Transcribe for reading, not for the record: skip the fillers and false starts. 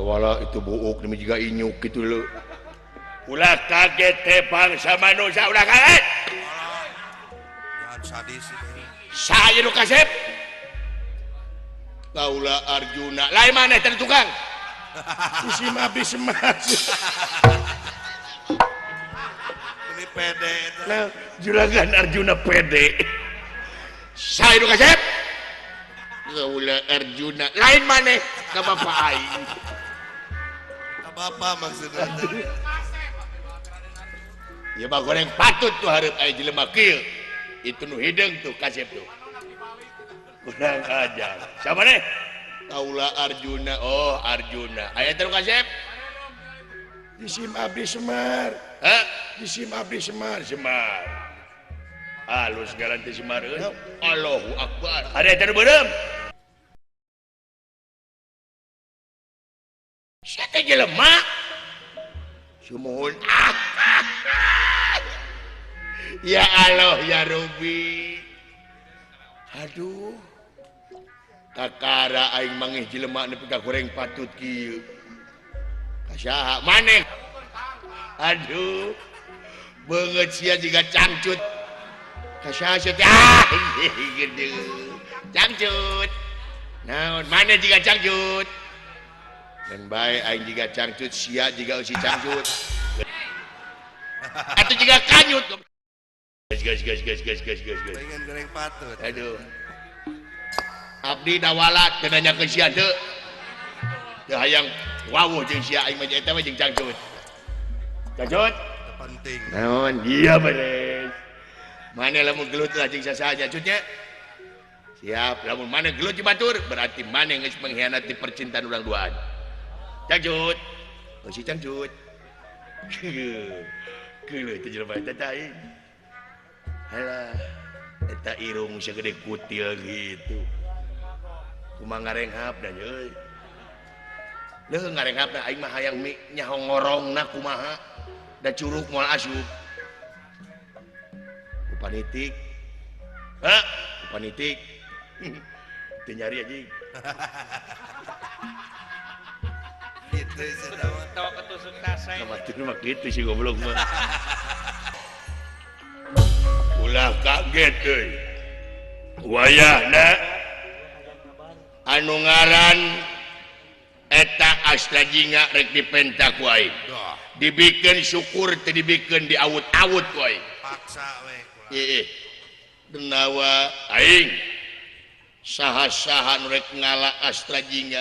Dawala itu buuk demi juga inyuk gitu lho. Ulah kaget teh bangsa manusia ulah kaget. Jangan sadis ini. Saya nu kasep. Kaula Arjuna. Lain maneh teh tukang. Isi abdi Semar. Ini pede itu. Nah, juragan Arjuna pede. Saya nu kasep. Kaula Arjuna. Lain maneh ka bapak aing. Ka bapak maksudnya. Ya mah goreng patut tuh hareup aya jelema kieu. Itu nu hideung tuh kasep tuh. Kurang ajar. Siapa nih? Kaula Arjuna. Oh, Arjuna. Aya teh nu kasep? Isim abdi Semar. Hah? Isim abdi Semar, Semar. Halus ngaran teh Semar euy. Allahu Akbar. Ada teh nu beureum. Sia teh jelema. Sumuhun. Ya Allah ya Robi. Aduh. Kakara aing mangih jelema nepi ka goreng patut kieu. Ka saha maneh? Aduh. Beungeut sia jiga cangcut. Ka saha sia teh? Ah, gede. Cangcut. Naon maneh jiga cangcut? Dan bae aing jiga cangcut sia jiga eusi cangcut. Atuh jiga kanyut. Gas gas gas gas gas gas gas. Pengen goreng patut. Aduh. Abdi dawala teu nanyakeun sia teu. Teu hayang wawuh jeung sia aing mah eta mah jeung cangcut. Cangcut? Teu penting. Naon? Iya beres. Maneh lamun gelut lah jeung sasaha cangcutnya? Siap, lamun maneh gelut jeung batur berarti maneh geus mengkhianati percintaan urang duaan. Cangcut. Oh si cangcut. Geuleuh teh jelema eta teh aing. Halah, eta irung segede kutil gitu. Kumaha ngarenghap da euy. Leuh ngarenghap da aing mah hayang nyaho ngorongna kumaha. Da curug moal asup. Kupanitik. Hah? Kupanitik. Teu nyari anjing. Gitu sih mah. Tawa ketusuk tasai. Kamatur mah kitu sih goblok mah. Ulah kaget euy. Wayahna anu ngaran eta Astra Jingga rek dipenta ku aing. Dibikeun syukur teu dibikeun diawut-awut ku aing. Paksa we kula. Heeh. Denawa aing saha-saha nu rek ngala Astra Jingga.